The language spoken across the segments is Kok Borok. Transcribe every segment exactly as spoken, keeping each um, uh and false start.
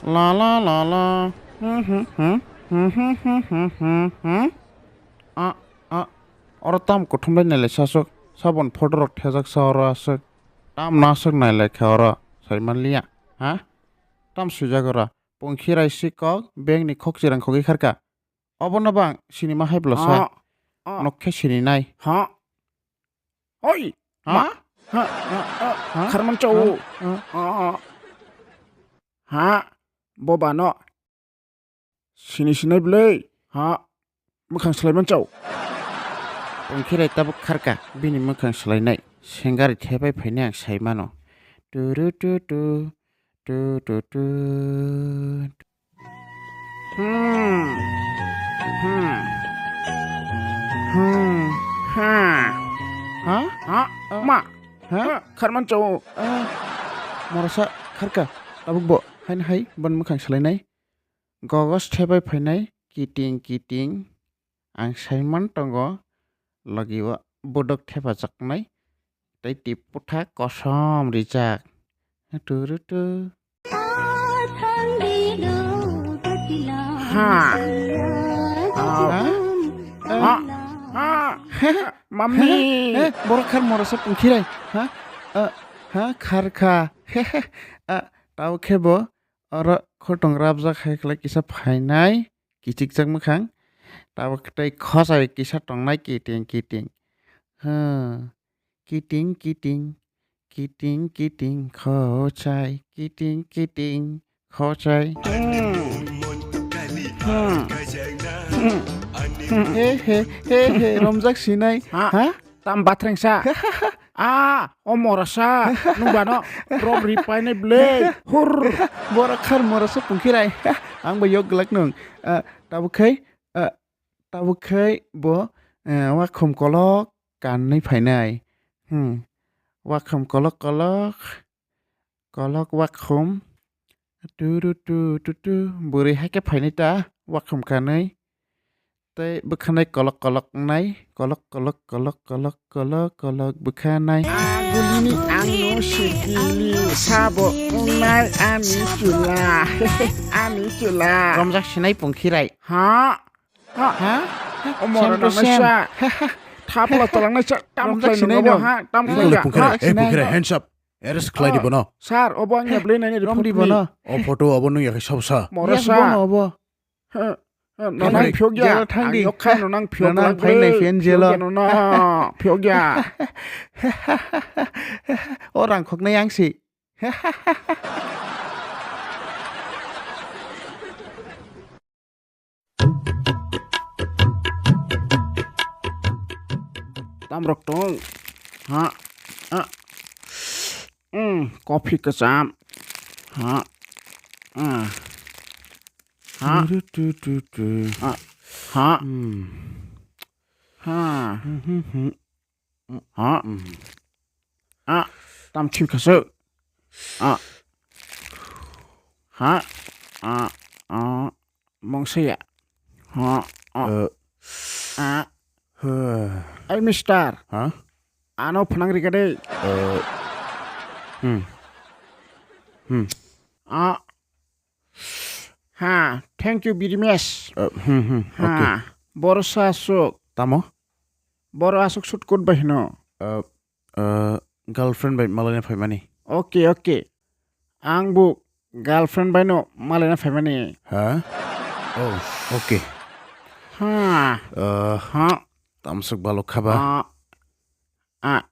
La la la la. Hmm, hmm, hmm. Hmm, hmm, hmm, hmm, hmm, hmm. A, a. Oro tam kuthumlai nailai sasuk. Sabon photo rok thejak sa oro asuk. Tam no asuk nailai kha oro. Sai manliya. Ha? Tam swijak oro. Pungkhirai si kok, beng ni khok chirang khogwi kharka. Obono bang sinima hai bwlasa. Ah, ah. Nok khe sini nai. Ha? Oi! Ha? Ma? Ha? Ha? Ha? Kharman chao. Ha? Ha? Ha? Ha? Boba no. Sini sinai bwlai. Ha? Mwkhang slaiman chao. Pungkhirai tabuk kharka bini mwkhang slainai. Sengari thepai phainai ang sai mano. Turu tu tu. Tu, tu, tu. Hmm. Hmm. Hmm. Ha. Ha? Ha? Ah. Ma. Ha? Ha? Kharman chao. Ah. Morasa kharka. Tabuk bo. Hain hai. Ban mwkhang salainai. Gogos thepai phainai. Kiting, kiting. Ang saiman tongo. Logi o. Bodok thepajaknai. Tei tip putha kosom rijak. Turu tu. Ha. Ha? Ha? Ha? Mami. Eh, borok khar morasa pungkhirai. Ha? Eh, ha, khar kha. Ah, tao khe bo oro khotong rabjak hai khlai kisa phainai. Kichikjak mwkhang. Tabuk tei khosai kisa tongnai kiting kiting. Ha. Kiting kiting. Kiting kiting khochai. Kiting kiting khochai. Hmm. Hmm. Hmm. He he he he romjak sinai. Ha? Ha? Tam bathengsa. Ah, o morasa. Nung bano. Rob ripai nai ble. Hur. Borok khar morasa pungkhirai. Ang bo yok glak nung. Ah, tabuk khai, ah, tabuk khai bo, eh, wakhum kolok kanwi phainai. Hmm. Wakhum kolok kolok. Kolok wakhum. Tu, tu, tu, tu, tu. Bwrwi hai khe phainai ta wakhum kanwi. Tei bwkhanai kolok kolok wngnai. Kolok, kolok, kolok, kolok, kolok, kolok bwkhanai. Agulini ang no sikili sabo wngnai ani chwla. Ani chwla. Romjak sinai pungkhirai. Ha? Ha? Ha? Omo Same to rana same. Sa. Thapla talang na sa. Tam Romjak khlai sinai nungbo no. Ha? Tam Nang khlai le ya. Pungkhirai, Ha? Eh, Pungkhirai, hands up. Arrest khlai di bono. Sir, obo ang yablai nai ni Rom di report ni. Bono. O photo obo nung yakhai sabsa. Mora Yes, sa. Bono obo. Ha, ha, no Thang nang di. Phiok ya. Jela thang di. Ang yok khai no nang phiok No nang lang phai nai ble. Phian jela. Phiok ya no na. Phiok ya. O rang khok nai ang si. Tamrok tong. Ha. Ah. Mm, coffee kwcham. Ha. Ah. Ha. Tu, tu, tu, tu. Ah. Ha. Mm. Ha. Hmm, hmm, hmm. Ha. Mm. Ah. Tam thil khasu. Ah. Ha. Ah. Ah. Mongsa ya. Ha. Ah. Eh. Ah. Huh. Ai, mister. Ha? Ano phnang rika de. Eh. Hmm. Hmm. Ah. Ha, thank you very much. Eh, hmm, hmm. Ha, okay. Borsa asuk. Tamo? Boro asuk suit coat bai hino. Eh, eh, girlfriend bai malaina phaimani. Okay, okay. Ang bo girlfriend bai no malaina phaimani. Ha? Oh, okay. Ha. Eh, ha. Tamsuk balok khaba. Ah. Ah.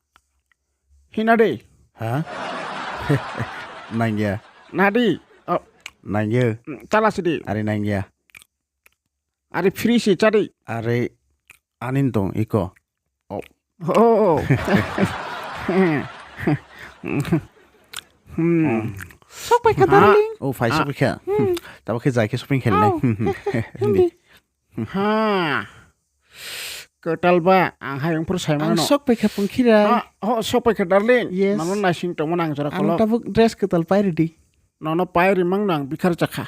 Hina de. Ha? Nangya. Nadi. Oh. Nangya. Mm, chala sidi. Ari nangya. Ari free si chadi. Ari anin tong iko. Oh. Oh. Hmm. Sok pai kha, ha, darling. Oh, phai sok pai kha. Hmm. Tabo khe jai khe shopping khelnai. Oh. Hindi. Ha. Kwtal ba, ang hayung phuru sai mano. Ang sok pai kha, Pungkhirai. Ha, ho, sok pai kha, darling. Yes. Mano naising tongma nang jora kolok. Ang tabuk dress kwtal pai ridi. Nono pai rimang nang bikhar jakha.